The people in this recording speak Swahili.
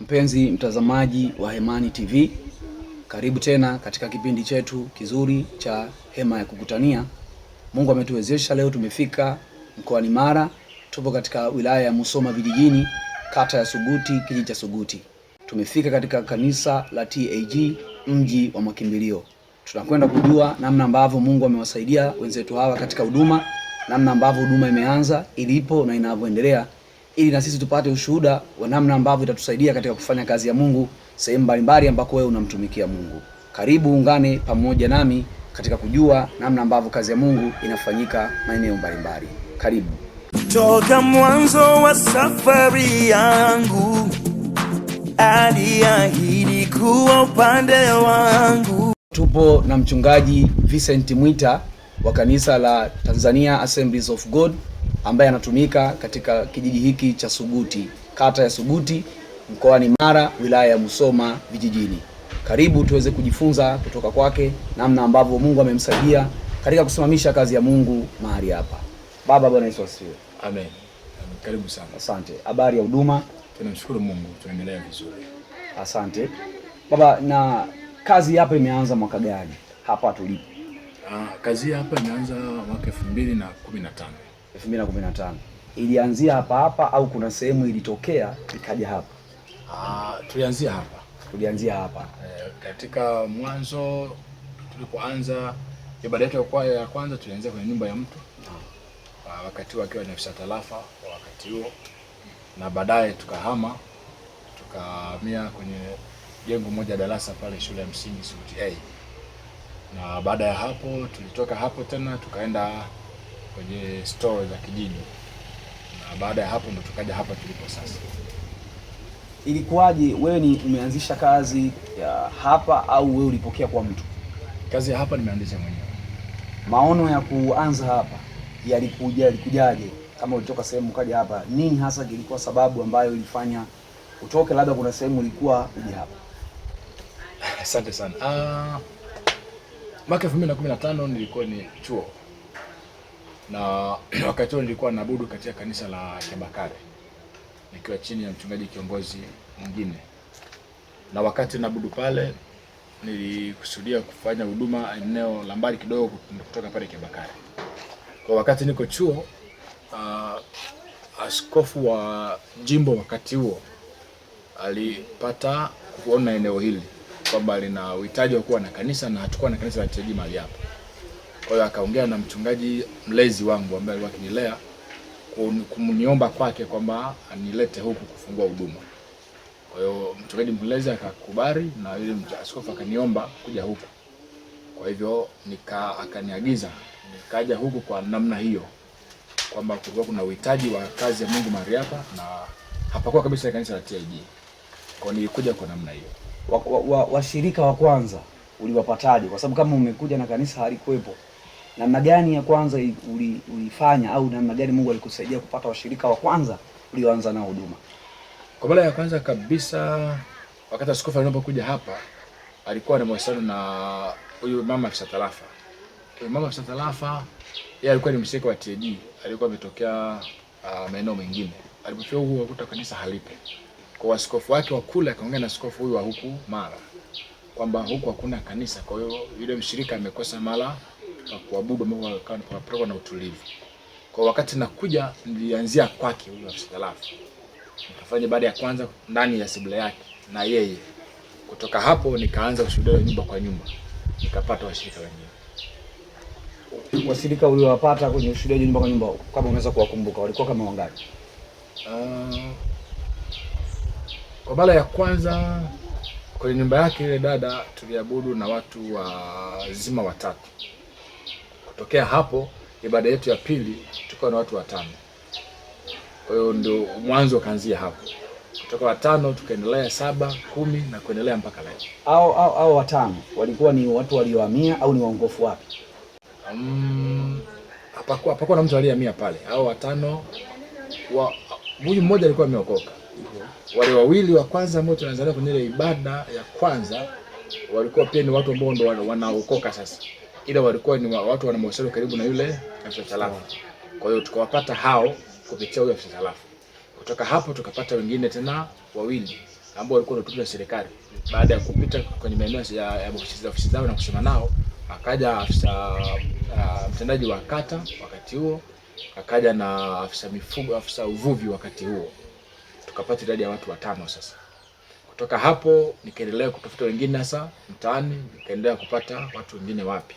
Mpenzi mtazamaji wa Hemani TV, karibu tena katika kipindi chetu kizuri cha Hema ya Kukutania. Mungu ametuwezesha leo tumefika mkoani Mara, tupo katika wilaya ya Musoma vijijini, kata ya Suguti, kijiji cha Suguti. Tumefika katika kanisa la TAG mji wa makimbilio. Tunakwenda kujua namna ambavyo Mungu amewasaidia wenzetu hawa katika huduma, namna ambavyo huduma imeanza, ilipo na inavyoendelea, ili na sisi tupate ushuhuda wa namna ambavyo itatusaidia katika kufanya kazi ya Mungu sehemu mbalimbali ambako wewe unamtumikia Mungu. Karibu ungane pamoja nami katika kujua namna ambavyo kazi ya Mungu inafanyika maeneo mbalimbali. Karibu. Toka mwanzo wa safari yangu aliahidi kuwa upande wangu. Tupo na mchungaji Vincent Mwita wa kanisa la Tanzania Assemblies of God ambaye anatumika katika kijiji hiki cha Suguti, kata ya Suguti, mkoani Mara, wilaya ya Musoma vijijini. Karibu tuweze kujifunza kutoka kwake namna ambavyo Mungu amemsaidia katika kusimamisha kazi ya Mungu mahali hapa. Baba, Bwana Yesu asifiwe. Amen. Amen. Karibu sana. Asante. Habari ya huduma? Tunamshukuru Mungu, tunaendelea vizuri. Asante. Baba, na kazi hapa imeanza mwaka gani hapa tulipo? Kazi hapa imeanza mwaka 2015. 2015. Ilianzia hapa hapa au kuna sehemu ilitokea ikaja hapa? Tulianzia hapa. Tulianzia hapa. Katika mwanzo tulipoanza ibada yetu ya kwanza tulianzia kwenye nyumba ya mtu. Wakati huo akiwa ni afisa tarafa kwa wakati huo, na baadaye tukahama tukahamia kwenye jengo moja darasa pale shule ya msingi Suguti A. Na baada ya hapo tulitoka hapo tena tukaenda kwenye store za kijiji, na baada ya hapo ndo tukaja hapa tulipo sasa. Ilikuwaje, wewe ni umeanzisha kazi ya hapa au wewe ulipokea kwa mtu? Kazi ya hapa nimeanzisha mwenyewe. Maono ya kuanza hapa yalikuja, yalikujaje? Kama ulitoka sehemu ukaja hapa, nini hasa kilikuwa sababu ambayo ilifanya utoke, labda kuna sehemu ulikuwa uje hapa? Asante sana. Mwaka 2015 nilikuwa ni chuo, na wakati huo nilikuwa naabudu katika kanisa la Kebakare nikiwa chini ya mchungaji kiongozi mwingine, na wakati naabudu pale nilikusudia kufanya huduma eneo la mbali kidogo kutoka pale Kebakare. Kwa wakati niko chuo, askofu wa jimbo wakati huo alipata kuona eneo hili kwamba lina uhitaji wa kuwa na kanisa na hatukuwa na kanisa la TAG mahali hapa. Kwa hiyo akaongea na mchungaji mlezi wangu ambaye alikuwa akinilea, kumniomba kwake kwamba anilete huku kufungua huduma. Kwa hiyo mchungaji mlezi akakubali na yule askofu akaniomba kuja huku. Kwa hivyo akaniagiza nikaja huku kwa namna hiyo kwamba kulikuwa kuna uhitaji wa kazi ya Mungu mahali hapa na hapakuwa kabisa kanisa la TAG. Kwa hiyo nilikuja kwa namna hiyo. Washirika wa kwanza uliwapataje? Kwa sababu kama umekuja na kanisa halikuwepo, namna gani ya kwanza ulifanya au namna gani Mungu alikusaidia kupata washirika wa kwanza ulioanza nao huduma? Kwa mara ya kwanza kabisa wakati askofu alipokuja hapa alikuwa na mahusiano na huyu mama afisa tarafa. Huyu mama afisa tarafa yeye alikuwa ni mshirika wa TAG, alikuwa ametokea maeneo mengine. Alipofika huku akakuta kanisa halipo. Kwa askofu wake wa kule akaongea na askofu huyu wa huku Mara kwamba huku hakuna kanisa, kwa hiyo yule mshirika amekosa mara pa kuabudu ambapo akawa na utulivu. Kwa wakati nakuja nilianzia kwake huyu afisa tarafa. Nikafanya baada ya kwanza ndani ya sebule yake na yeye. Kutoka hapo nikaanza kushuhudia nyumba kwa nyumba. Nikapata washirika wengine. Washirika uliowapata kwenye ushuhudia nyumba kwa nyumba, kama unaweza kuwakumbuka, walikuwa kama wangapi? Kwa mara ya kwanza kwenye nyumba yake ile dada tuliabudu na watu wazima watatu. Kutokea hapo ibada yetu ya pili tulikuwa na watu watano. Kwa hiyo ndio mwanzo kaanzia hapo. Kutoka watano tukaendelea 7, 10 na kuendelea mpaka leo. Au watano walikuwa ni watu waliohamia au ni waongofu wapi? Hapakuwa na mtu aliyehamia pale. Hao watano huyu mmoja alikuwa ameokoka. Wale wawili wa kwanza ambao tunaanza kwenye ile ibada ya kwanza walikuwa pia ni watu ambao ndo wanaokoka sasa. Ila walikuwa ni watu wana mahusiano karibu na yule afisa tarafa. Kwa hiyo tukawapata hao kupitia huyo afisa tarafa. Kutoka hapo tukapata wengine tena wawili ambao walikuwa wanatumia serikali. Baada ya kupita kwenye maeneo ya ofisi zao na kusema nao, akaja afisa mtendaji wa kata wakati huo, akaja na afisa mifugo, afisa uvuvi wakati huo, tukapata idadi ya watu 5. Sasa kutoka hapo nikaendelea kutafuta wengine sasa mtaani, nikaendelea kupata watu wengine wapya.